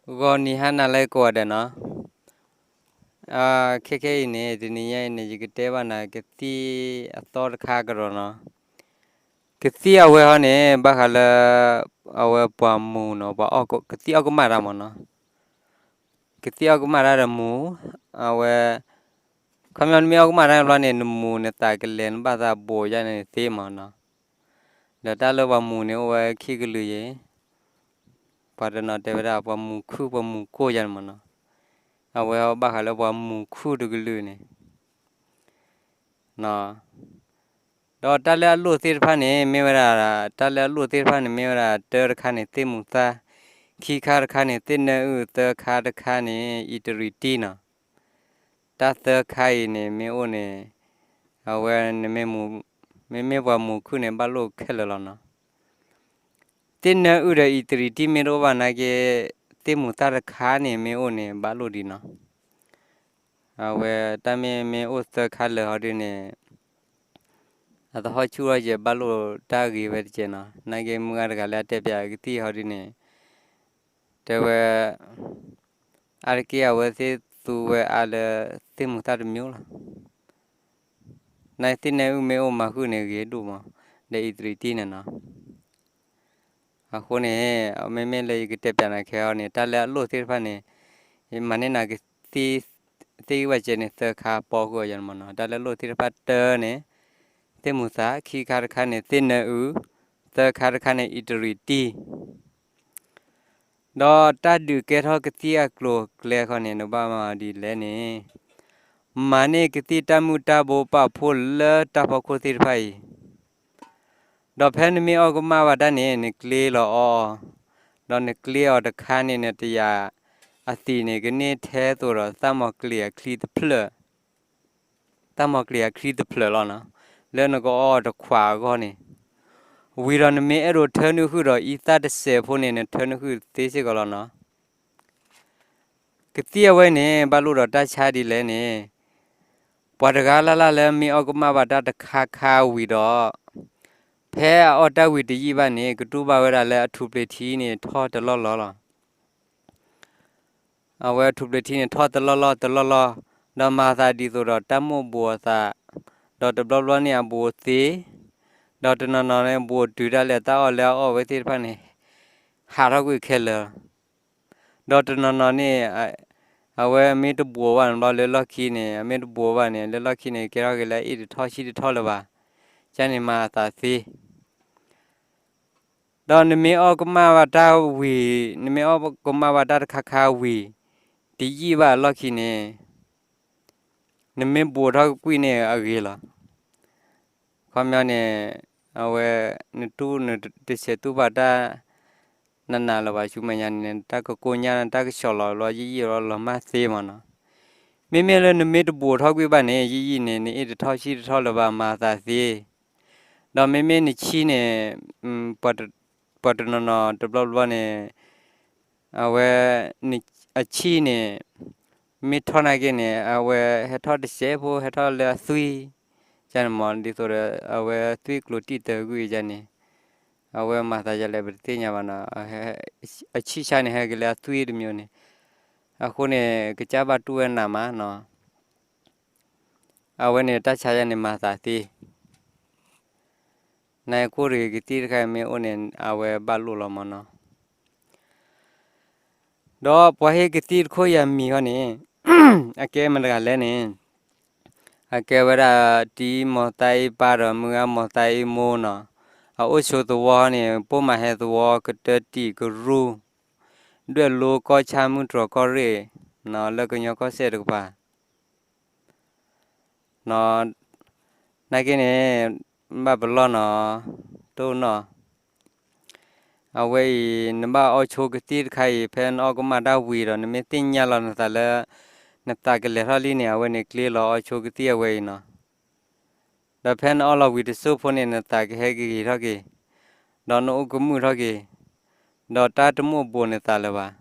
ဂီၤနံၤဟါနၤလၢကိးဂၤဒဲးနီၤ, ခဲခဲအံၤန့ၣ် တနံၤညါအံၤန့ၣ် ယကတဲဘၣ်နၤကသံၣ်အသီတခါကဒီးနီၤ. ကသံၣ်အဝဲဟီန့ၣ် ဘၣ်ဃးလၢ အဝဲပှၤမူၤနီၤ, ပှၤကသံၣ်အီၣ်ကမၣ်တၢ်မၢ်နီၤ. ကသံၣ်အီၣ်ကမၣ်တၢ်ဒီးမူၤ, အဝဲ ခီပညီနမ့ၢ်အီၣ်ကမၣ်တၢ်ဘျီန့ၣ် နမူၤနသးကလဲၤနဘၣ်သးဘိးယါန့ၣ်သ့မၢ်နီၤ. ဒီးတၢ်လၢပှၤမူၤန့ၣ်အိၣ်ဝဲခံကလုာ်ယဲၢ်, ပှၤတနီၤတဲဝဲဒၣ် ပှၤမူၤခုၣ် ပှၤမူၤကိၢ်ယါန့ၣ်မၢ်နီၤ. အဝဲဘၣ်ဃးလၢပှၤမူၤခုၣ်တကလုာ်န့ၣ် ဒီးတၢ်လၢအလိၣ်သ့ၣ်တဖၣ်န့ၣ် မ့ၢ်ဝဲဒၣ်, တၢ်လၢအလိၣ်သ့ၣ်တဖၣ်န့ၣ် မ့ၢ်ဝဲဒၣ် တၢတခါန့ၣ် သ့ၣ်မူၤသၣ်, ခံခါတခါန့ၣ် သ့ၣ်နၢအုၣ်, သၢခါတခါန့ၣ် အံတရံးတံၢ်နီၤ. တၢ်သၢခါအံၤန့ၣ် မ့ၢ်အိၣ်န့ၣ် အဝဲ မ့မ့ၢ်ပှၤမူၤခုၣ်န့ၣ် ဘၣ်လိၣ်ခဲလၢာ်လီၤနီၤ. သ့ၣ်နၢအုၣ်ဒီးအံတရံးတံၢ်မ့ၢ်တအိၣ်ဘၣ်နာ်က့ သ့ၣ်မူၤသၣ်တခါန့ၣ်မ့ၢ်အိၣ်န့ၣ် ဘၣ်လိၣ်ဒံးနီၤ. အဝဲတၢ်မ့ၢ်မ့ၢ်အိၣ်သၢခါလၢာ်ဟီဒ်န့ၣ် အသဟီၣ်ဆူၣ်ထီၣ်ယဲၢ် ဘၣ်လိၣ်တၢ်ဂ့ၤဝဲတကဲးနီၤ. နာ်က့မုၢ်ဂၤတဂၤလၢအတဲပၠးကသံၣ်ဟီဒ်န့ၣ် တဲဝဲ အါတက့ၢ်အဝဲသ့ၣ်သူဝဲအါလၢ သ့ၣ်မူၤသၣ်တမျိုးလီၤ. နာ်သ့ၣ်နၢအုၣ်မ့ၢ်အိၣ်မၤဃုာ်န့ၣ်ဂ့ၤဒိၣ်မး ဒီးအံတရံးတံၢ်န့ၣ်နီၤ. အဃိန့ၣ် မ့မ့ၢ်လၢယကတဲပၠးနၤခဲအံၤန့ၣ် တၢ်လၢအလိၣ်သ့ၣ်တဖၣ်န့ၣ် ယမၤန့ၢ်နၤကသံၣ် သ့ၣ်ဂံၢ်ဘၣ်ကဲန့ၣ် သၢခါပီဃုာ်အီၤယါန့ၣ်မၢ်နီၤ. တၢ်လၢအလိၣ်သ့ၣ်တဖၣ်တၢန့ၣ် သ့ၣ်မူၤသၣ်, ခံခါတခါန့ၣ် သ့ၣ်နၢအုၣ်, သၢခါတခါန့ၣ် အံတရံးတံၢ် ဒီးတၢ်ဒုးကဲထီၣ်ကသံၣ်အကျိၤအကျဲခီန့ၣ် နဘၣ်မၤဒ်လဲၣ်န့ၣ်, မၤန့ၢ်ကသံၣ်တၢ်မုၢ်တၢ်ဘိပာ်ဖှိၣ်လၢတၢ်ဖီခိၣ်သ့ၣ်တဖၣ်အံၤ, ဒီးဖဲနမ့ၢ်အီၣ်ကမၣ်ဘၣ်တၢ်န့ၣ် နကျ့လီၤအီၤ, ဒီးနကျ့အီၤတခါန့ၣ် နတယာ်အသံးန့ၣ် ကန့ၢ်ထဲသိးဒီး သၣ်မီၤကျ့ၤအချံတဖျၢၣ် သၣ်မီၤကျ့ၤအချံတဖျၢၣ်လီၤနီၤ, လၢနကအီၣ်တခွးအဂီၢ်န့ၣ်, ဝံၤဒီးနမ့ၢ်အဲၣ်ဒိးထၢနုာ်ဃုာ်ဒီးအံသၣ်တစဲးဖိန့ၣ် နထၢနုာ်ဃုာ်သ့စ့ၢ်ကီးလီၤနီၤ. ကသံၣ်အဝဲန့ၣ် ဘၣ်လိၣ်ဒီးတၢ်ဆါဒ်လဲၣ်န့ၣ်, ပှၤတဂၤလၢ်လၢ်လၢမ့ၢ်အီၣ်ကမၣ်ဘၣ်တၢ်တခါခါဝံၤဒီး, ဖဲအအီၣ်တၢ်ဝံၤတယံာ်ဘၣ်န့ၣ် ကတူၢ်ဘၣ်ဝဲဒၣ်လၢအထူးပျ့ၤထံန့ၣ် ထီၣ်တလီၢ်လီၢ်လီၤ. အဝဲထူးပျ့ၤထံန့ၣ် ထီၣ်တလီၢ်လီၢ်တလီၢ်လီၢ်, ဒီးမၤသးဒ်သိးဒီးတၢ်မိၣ်ဘိးအသး, ဒီးတဘျီဘျီန့ၣ်အဘိးသ့, ဒီးတနီၤနီၤန့ၣ် ဘိးတုၤဒၣ်လဲာ်တၢ်အီၣ်လၢအအီၣ်ဝဲသ့ၣ်တဖၣ်န့ၣ် ဟးထီၣ်ကွံာ်ခဲလၢာ်, ဒီးတနီၤနီၤန့ၣ် အဝဲမ့ၢ်တဘိးဘၣ်န့ၣ်ဘျီလၢလီၢ်ခံန့ၣ် အမ့ၢ်တဘိးဘၣ်န့ၣ် လၢလီၢ်ခံန့ၣ် ကဲထီၣ်က့ၤလၢအအ့ၣ်တထီၣ်ဆံတထီၣ်လၢၤဘၣ်, ကန့ၣ်မၤအသးသ့ ဒီးနမ့ၢ်အီၣ်ကမၣ်ဘၣ်တၢ်ဝံၤ, နမ့ၢ်အီၣ်ကမၣ်ဘၣ်တၢ်တခါခါဝံၤ, တယံာ်ဘၣ်အလီၢ်ခံန့ၣ်, နမ့ၢ်ဘိးထီၣ်ကွံာ်န့ၣ်အဂ့ၤလီၤ. ခီပညီန့ၣ်, အဝဲ, နတူၢ်နတဆဲးတူၢ်ဘၣ်တၢ် နးနးလၢၤဘၣ်ဆူမဲာ်ညါန့ၣ် တၢ်ကကိညၢ် တၢ်ကဆှီလီၤလီၤယံာ်ယံာ်လီၤလီၤမၢ်သ့မၢ်နီၤ. မ့မ့ၢ်လၢနမ့ၢ်တဘိးထီၣ်ကွံာ်ဘၣ်န့ၣ် ယံာ်ယံာ်န့ၣ် နအ့ၣ်တထီၣ်ဆံတထီၣ်လၢၤဘၣ် မၤသးသ့ ဒီးမ့မ့ၢ်နဆံၣ်န့ၣ်, ပှၤတနီၤနီၤတဘျီဘျီန့ၣ်, အဝဲ, အဆံၣ်န့ၣ်, မ့ၢ်ထီၣ်နာ်က့န့ၣ် အဝဲဟဲထီၣ်တစဲးဖိ ဟဲထီၣ်လၢအသွံၣ်, ကန့ၣ်မၢ် ဒ်သိးဒီး အဝဲသွံၣ်ကျိၤတံၢ်တဂုၢ်ယါန့ၣ်, အဝဲမၤသးယလဲၣ်ပတသ့ၣ်ညါဘၣ်နီၤ, အဆံၣ်ဆါန့ၣ် ဟဲက့ၤလၢအသွံၣ်တမံၤန့ၣ်, အဃိန့ၣ် ကစၢ်ဘၣ်တူၢ်ဝဲနးမးနီၤ. အဝဲန့ၣ်တၢ်ဆါယါန့ၣ်မၤသးသ့, နကိၢ်တဂ့ၤကသံၣ်တခါအံၤမ့ၢ်အိၣ်န့ၣ် အဝဲဘၣ်လိၣ်လီၤမၢ်နီၤ. ဒီးပှၤဟ့ၣ်ကသံၣ်တခိၣ်ယၤမံၤဃီန့ၣ်, အကဲမတၤတဂၤလဲၣ်န့ၣ်, အကဲဝဲဒၣ် တံၤမီၤသါအံၤပၢ်ဒီးမုၢ်ဂၤမီၤသါအံၤမိၢ်နီၤ, အအိၣ်ဆိးသဝီန့ၣ် ပိာ်မၤဟဲသဝီကတၢၢ်တံာ်ကရူၢ်, ဒွဲၣ်လိကီၢ်ဆၣ်မုၢ်တြီၤကီၢ်ရ့ၣ်, လၢကညီကီၢ်စဲၣ်တကပၤ နာ်က့န့ၣ်, ဘၣ်ပလီၢ်နီၤ, တိၢ်နီၣ်, အဝဲအံၤ နဘၣ်အီဆိကသံၣ်တခါအံၤ ဖဲနအီၣ်ကမၣ်တၢ်ဝံၤဒီး နမ့ၢ်သ့ၣ်ညါလီၤနသးလၢ နသးကလဲၤထီၣ်လံန့ၣ် အဝဲန့ၣ်ကျ့လီၤအီဆိကသံၣ်အဝဲအံၤနီၤ. ဒီးဖဲနအီၣ်လီၤဝံၤတစိၢ်ဖိန့ၣ် နသးကဟဲက့ၤထီၣ်က့ၤ, ဒီးနအိၣ်ကမုာ်ထီၣ်က့ၤ, ဒီးတၢ်တမိၣ်ဘိးနသးလၢၤဘၣ်.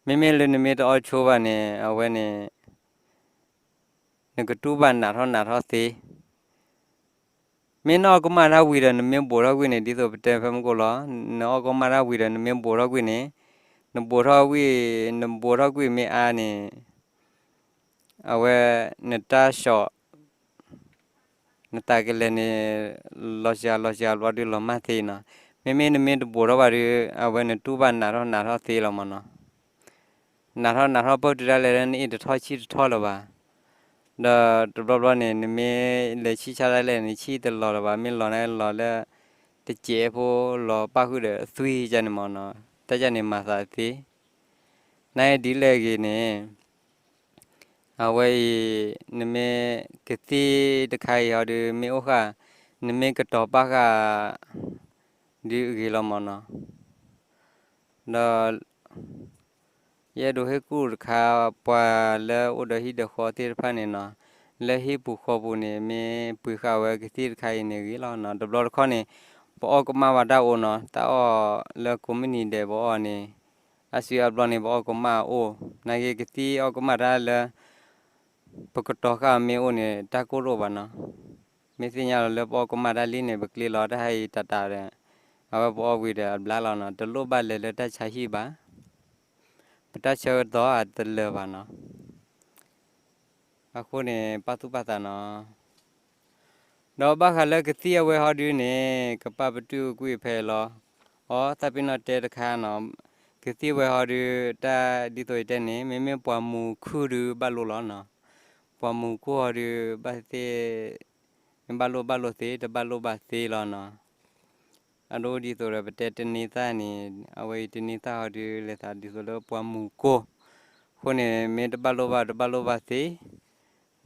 မ့မ့ၢ်လၢနမ့ၢ်တအီဆိဘၣ်န့ၣ် အဝဲန့ၣ် နကတူၢ်ဘၣ်နးထီၣ်နးထီၣ်သ့. မ့ၢ်နအီၣ်ကမၣ်တၢ်ဝံၤဒီးနမ့ၢ်ဘိးထီၣ်ကွံာ်န့ၣ် ဒ်သိးပတဲဖဲမုၢ်ကိၣ်လီၤ, နအီၣ်ကမၣ်တၢ်ဝံၤဒီးနမ့ၢ်ဘိးထီၣ်ကွံာ်န့ၣ်, နဘိးထီၣ်ဝံၣ်, နဘိးထီၣ်ကွံာ်မ့ၢ်အါန့ၣ်, အဝဲ နတၢ်ဆီၣ် နသးကလဲၤန့ၣ် လီၤစှၤလီၤစှၤဘျီဒုးလီၤမၢ်သ့နီၤ. မ့မ့ၢ်နမ့ၢ်တဘိးထီၣ်ဘၣ်ဒီး အဝဲနတူၢ်ဘၣ်နးထီၣ်နးထီၣ်သ့လီၤမၢ်နီၤ. နးထီၣ်နးထီၣ်ပၢၢ်တုၤဒၣ်လဲာ်လၢနအ့ၣ်တထီၣ်ဆံၣ်တထီၣ်လၢၤဘၣ်. ဒီးတဘျီဘျီန့ၣ် နမ့ၢ်လဲၤဆံၣ်ဆါဒၣ်လဲာ်န့ၣ် ဆံၣ်တလီၤလၢၤဘၣ်, မ့ၢ်လီၤန့ၣ်လီၤလၢ တစဲးဖိ လီၤပၣ်ဃုာ်ဒီးသွံကန့ၣ်မၢ်နီၤ. တၢ်ကန့ၣ်မၤသးသ့. နဒ်လဲၣ်ဂ့ၤန့ၣ် အဝဲအံၤ နမ့ၢ်ကသံၣ်တခါအံၤဟီဒုး မ့ၢ်အိၣ်ဃာ် နမ့ၢ်ကတီၤပာ်ဃာ် ဒုးဂ့ၤလီၤမၢ်နီၤ. ဒီး ယအဲၣ်ဒိးဟ့ၣ်ကူၣ်တခါ ပှၤလၢအိၣ်ဒီးဟံၣ်ဒီးဃီသ့ၣ်တဖၣ်န့ၣ်နီၤ, လၢဟံၣ်ပူၤဃီပူၤန့ၣ် မ့ၢ်ပှ့ၤဃာ်ဝဲကသံၣ်တခါအံၤန့ၣ်ဂ့ၤလီၤနီၤ. တဘျီတခီၣ်န့ၣ် ပအီၣ်ကမၣ်ဝဲတၢ်အိၣ်နီၤ, တၢ်အီၣ်လၢကိးမုၢ်နံၤဒဲးပအီၣ်န့ၣ် အါစုအါဘျီန့ၣ် ပအီၣ်ကမၣ်အိၣ်, နာ်က့ကသံၣ်အီၣ်ကမၣ်တၢ်လၢ ပကတီၤဃာ်မ့ၢ်အိၣ်န့ၣ် တၢ်ကိၢ်တအိၣ်ဘၣ်နီၤ. မ့ၢ်သ့ၣ်ညါလီၤလၢပအီၣ်ကမၣ်တၢ်လံန့ၣ် ပကျ့လီၤတၢ်ဟဲအံၤတၢ်တၢ်ဒီး အဝဲပအီၣ်ဝံၤဒီးအဘျါလီၤနီၤ, တလိၣ်ဘၣ်လဲၤလၢတၢ်ဆါဟံၣ်ဘၣ်, ပတၢ်ဆၢကတီၢ်အတလၢာ်ဘၣ်နီၤ. အဃိန့ၣ် ပာ်သူၣ်ပာ်သးနီၤ. ဒီးဘၣ်ဃးလၢကသံၣ်အဝဲဟီဒုန့ၣ် ကပာ်ပတုာ်ကွံာ်ဖဲလီၤ. အီ သးပ့ၤနီၣ်တဲတခါနီၤ, ကသံၣ်ဝဲဟီဒု တၢ်ဒ်သိးယတဲန့ၣ် မ့မ့ၢ်ပှၤမူၤခုၣ်ဒုဘၣ်လိာ်လီၤနီၤ. ပှၤမူၤခိၣ်ဟီဒု ဘၣ်သ့ၣ်သ့ၣ် မ့ၢ်ဘၣ်လိာ်ဘၣ်လိာ်သ့ တဘၣ်လိာ်ဘၣ်သ့လီၤနီၤ. အဒိဒ်သိးဒီး ပတဲတန့ၤသၣ်န့ၣ် အဝဲအံၤတန့ၤသၣ်ဟီဒု လဲၤသးဒ်သိးလၢပှၤမူၤကိၢ်, အဃိန့ၣ် မ့ၢ်တဘၣ်လိာ်ဘၣ်တဘၣ်လိာ်ဘၣ်သ့,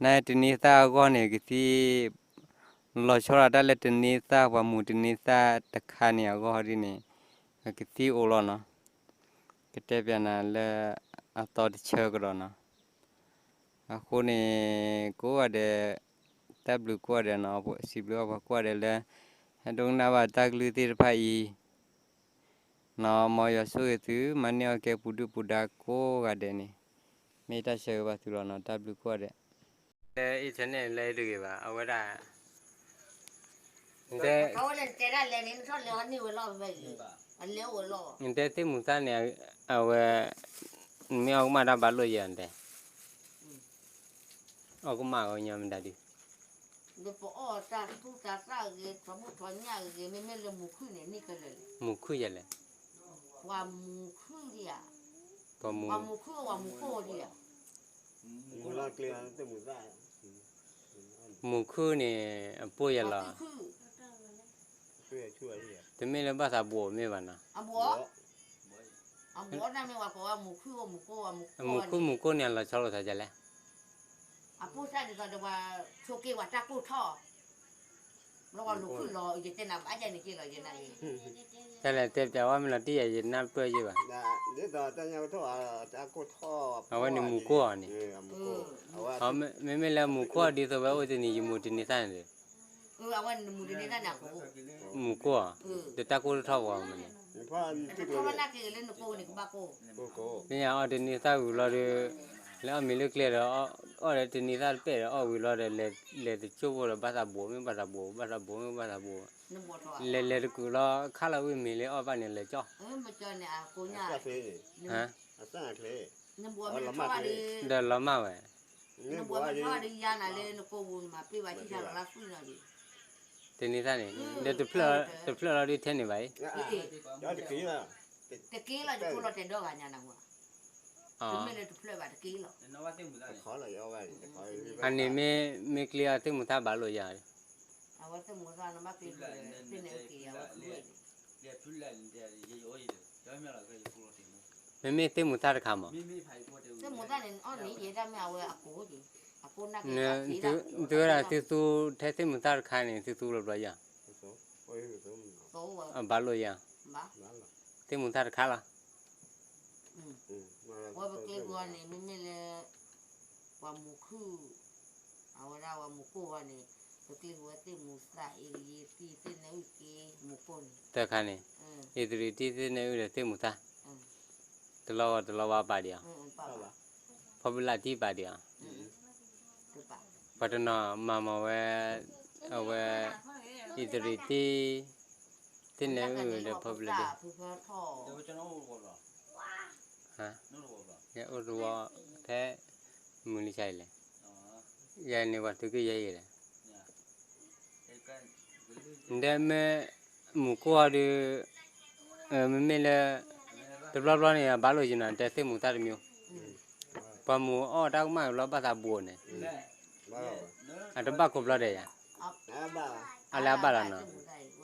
နတန့ၤသၣ်အဂီၢ်န့ၣ် ကသံၣ် လီၤဆီဒၣ်တၢ်လၢတန့ၤသၣ် ပှၤမူၤတန့ၤသၣ်တခါန့ၣ်အဂီၢ်ဒ်န့ၣ် ကသံၣ်အိၣ်လီၤနီၤ. ကတဲပျးနၤလၢအသီတဆၢကဒီးနီၤ. အဃိန့ၣ် ကိးဂၤဒဲး တၢ်ဘျုးကိးဂၤဒဲးနီၤ, စံးဘျုးအပှၤကိးဂၤဒဲးလၢ ဟဲဒိကနၣ်ဘၣ်တၢ်ကလုၢ်သ့ၣ်တဖၣ်အံၤနီၤ, မ်ယွၤဆိၣ်ဂ့ၤသု မၤန့ၢ်အီၣ်ကဲပူၤဒုၣ်ပူၤဒါကိးဂၤဒဲးန့ၣ် မ့ၢ်တၢ်ဆၢဂ့ၤဘၣ်သုလီၤနီၤ, တၢ်ဘျုးကိးဂၤဒဲး. လၢ internet လၢတဂ့ၤဘၣ် အဝဲဒၣ် တဲ တဲသ့ၣ်မူၤသၣ်န့ၣ် အဝဲ မ့ၢ်အီၣ်ကမၣ်တၢ်ဘၣ်လိာ်ယဲၢ်တဲ အီၣ်ကမၣ်အီၤညီမတၤဒု ပအီၣ်တၢ်သူၣ်တၢ်သၣ်ဂ့ၤ ထီမုၣ်ထီညၣ်ဂ့ၤ မ့မ့ၢ်လၢမူၤခုၣ်န့ၣ် န့ၢ်ခဲလၢာ်လဲၣ် မူၤခုၣ်ယဲၢ်လဲၣ် ပှၤမူၤခုၣ်ဒံးဧါ ပှၤမူၤခုၣ် ပှၤမူၤခိၣ်ဒံးဧါ မူၤခုၣ်န့ၣ် အပိၢ်ယဲၢ်လီၤ တမ့ၢ်လၢဘၣ်သးဘိးမ့ၢ်ဘၣ်နီၤ အမူၤခိၣ်မူၤကိၢ်န့ၣ် အလီၤဆီလိာ်သးဒ်လဲၣ် အပိၢ်စၢ်ဒ်သိးဒီးပှၤဆိးက့ဝဲတၢ်ကိၢ်ထီၣ် လၢပှၤလူၤခုၣ်လီၤ ယတဲနၤဘၣ်ယဲန့ၣ်က့လီၤ ယဲနၤဂ့ၤ တၢ်လဲၤတဲပျးဝဲမ့ၢ်လီၤတံၢ်ယဲ ယနၢ်ပၢၢ်ယဲဘၣ် အဝဲန့ၣ်မူၤကိၢ်အီၤန့ၣ် မ့မ့ၢ်လၢမူၤခိၣ်အီၤဒ်သိးဝဲအိၣ်တနံၤ ယမူၤတန့ၤသၣ်န့ၣ်ဒီး မူၤကိၢ်အီၤ တၢ်ကိၢ်တထီၣ်ပှၤမ့ၢ်န့ၣ် သ့ၣ်ညါအီၣ်တန့ၤသၣ်ဝံၤလီၤဒီး လဲၤအီၣ်မ့ၤလၢကျဲဒီး အီၣ်ဒီးတန့ၤသၣ်တပဲၣ်ဒီးအီၣ်ဝံၤလီၤဒီး လဲၤတကၠိၢ်ဖိဒီးဘၣ်သးဘိးမ့ၢ်ဘၣ်သးဘိး ဘၣ်သးဘိးမ့ၢ်ဘၣ်သးဘိး လဲၤလဲၤတကုာ်လီၤ ခါလီၤဝံၤမ့ၤလၢအီၣ်ဘၣ်န့ၣ်လဲၤကၠီၣ် ဟါ ဒီးလီၤမၢ်ဝဲ တန့ၤသၣ်န့ၣ် ဒီးတဖျၢၣ်လီၤဒုးထဲန့ၣ်ဘၣ်အံၤ တက့ၤလီၤ ယကိၢ်လီၤတဲာ်ဒီဂၤညါနၢ်ဟူဧါ တမ့ၢ်လၢတဖျၢၣ်ဘၣ် တက့ၤလီၤ အန့ၣ်မ့ၢ်ကျ့အီၤသ့ၣ်မူၤသၣ်ဘၣ်လိာ်ယၤ မ့မ့ၢ်သ့ၣ်မူၤသၣ်တခါမး သုဝဲဒၣ်သုသူထဲသ့ၣ်မူၤသၣ်တခါန့ၣ် သုသူလီၤဘျီယၤ အဘၣ်လိာ်ယၤ သ့ၣ်မူၤသၣ်တခါလီၤ ဝဲပကျ့ပဂီၢ်န့ၣ် မ့မ့ၢ်လၢ ပှၤမူၤခုၣ် အဝဲဒၣ်ပှၤမူၤခိၣ်ဂီၢ်န့ၣ် ပကျ့ပဝဲသ့ၣ်မူၤသၣ် အ့တရံတံၢ်သ့ၣ်နဲၣ်အုၣ်က့မူၤခိၣ်န့ၣ် တခါန့ၣ် အ့တရံတံၢ်သ့ၣ်နဲၣ်အုၣ်ဒီးသ့ၣ်မူၤသၣ် တလီၢ်ဂီၢ်တလီၢ်ဝါပာ်ဒံးအီၤ ဖီဘိလၣ်တံၢ်ပာ်ဒံးအီၤ ပှၤတနီၤမၤမၤဝဲ အဝဲ အ့တရံတံၢ် သ့ၣ်နဲၣ်အုၣ်ဒီးဖီဘိလၣ်တံၢ် တၢ် ယအိၣ်တဝီ ဖဲ မုၢ်လံဆါအံၤလဲၣ်, ယန့ၣ်ပှၤသုးက့ယဲအံၤလဲၣ်, နတဲမ့ၢ် မုၢ်ကိၢ်အီၤဒုး, မ့မ့ၢ်လၢ တဘျီဘျီန့ၣ် အဘၣ်လိာ်ယနီၤ တဲသ့ၣ်မူသၣ်တမံၤ, ပှၤမုၢ်အီၣ်တၢ်ကမၣ်ဘျီဘၣ်သးဘူးအီၤန့ၣ်, အတဘၣ်ခိးဘျီဒီးယၤ, အလၢအဘၣ်လီၤနီၤ,